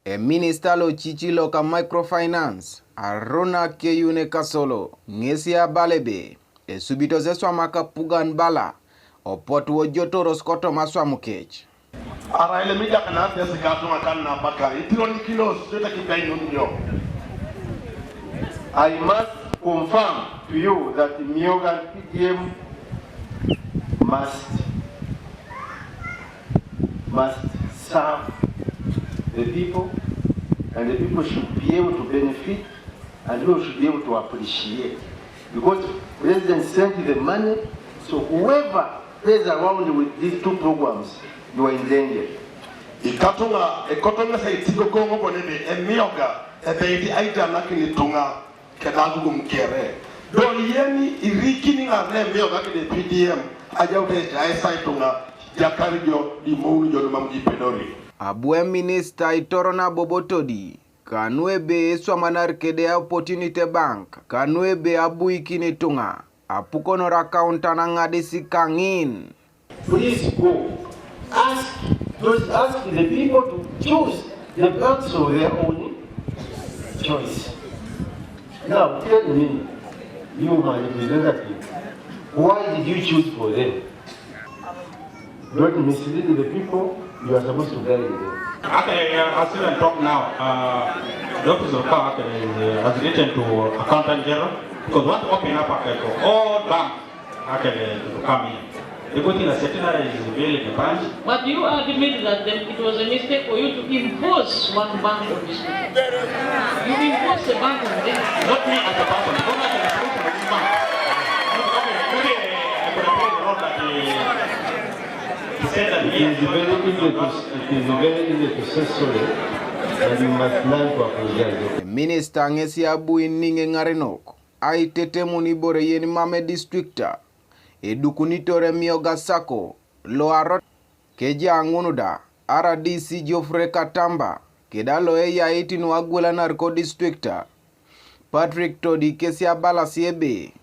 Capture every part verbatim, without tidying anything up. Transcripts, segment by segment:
Eminista lo chichi lo ka microfinance, Aruna Keyune Kasolo, ŋesi abala ebe esubitos eswamak apugan bala, opot wojotoros kotoma aswam kec. Arai lemidak na tesi katuŋa kan napaka itironikinos tete kibainun nyo? I must confirm to you that Myoga P D M must, must serve the people, and the people should be able to benefit, and we should be able to appreciate, because President sent the money, so whoever plays around with these two programs, you are in danger. Ikatuŋa ekotomesa itigogoŋ bonebe emioga ebeiti aitanakin ituŋa kedagugun kere. Do yeni irikini ŋar ne emioga kede P D M ajaut ejaisa ituŋa jakar jo dimouni jo lumam jipedori. Abu eminista itoro nabo botodi kanu ebe eswamanar kede Opportunity Bank, kanu ebe abuikin ituŋa apukonor akauntan aŋadis kaŋin. Please go. Ask those, ask the people to choose the banks of their own choice. Now tell me, you my representative, why did you choose for them? Don't mislead the people, you are supposed to guide them. Actually, uh, as you talk now, uh, the office of power actually is, uh, has written to Accountant General because we want to open up actually for all banks actually to come in. The good thing is Centenary is really the branch. But you admit that the, it was a mistake for you to impose one bank on this people. You impose a bank on them. Not me as a person, not as a person of this bank. Maybe I could have played the role that he, he said that he is very easy to, it is very easy to say sorry, and you must learn to apologize. Eminista ŋesi abu iniŋ eŋarenok aitetemun ibore yen mam edistrikta edukunitor emioga sako lo arot. Keja ŋun da, R D C Geoffrey Katamba keda lo eyait nu agwelanar kodistrikta Patrick Todi kesi abalasi ebe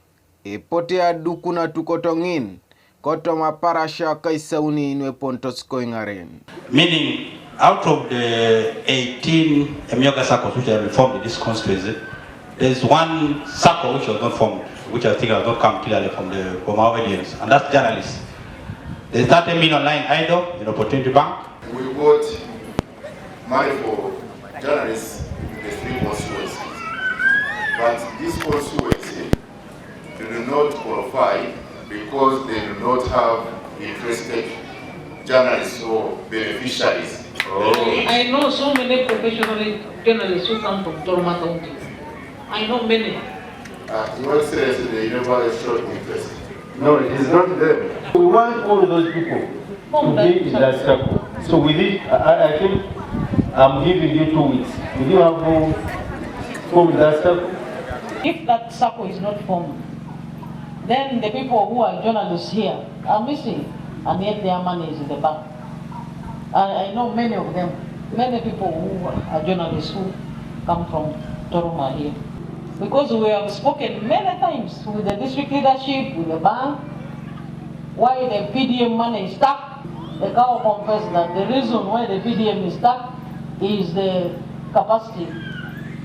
epote adukun atukoto ŋin kotoma aparasia akaisauni nu eponitos koiŋaren. Meaning, out of the eighteen Emyoga circles which have been formed in this constituency, there is one circle which was not formed, which I think has not come clearly from the, from our audience, and that's journalists. There's thirty million lying idle in Opportunity Bank. We got money for journalists in the three constituencies, but this constituency do not qualify because they do not have interested journalists or beneficiaries. I know so many professional journalists who come from Toroma County. I know many. Uh, Your Excellency, they never showed interest. No, it is not them. We want all those people to be in that circle. So with it, I, I think I'm giving you two weeks. Will you have, uh, formed that circle? If that circle is not formed, then the people who are journalists here are missing, and yet their money is in the bank. I, I know many of them, many people who are journalists who come from Toroma here. Because we have spoken many times with the district leadership, with the bank, why the P D M money is stuck. The cow confessed that the reason why the P D M is stuck is the capacity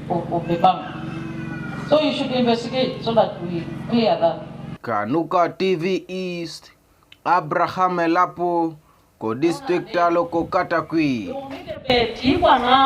of, of the bank. So you should investigate so that we clear that. Kanuka T V East, Abraham Elapu, kodistrikta lo ko Katakwi.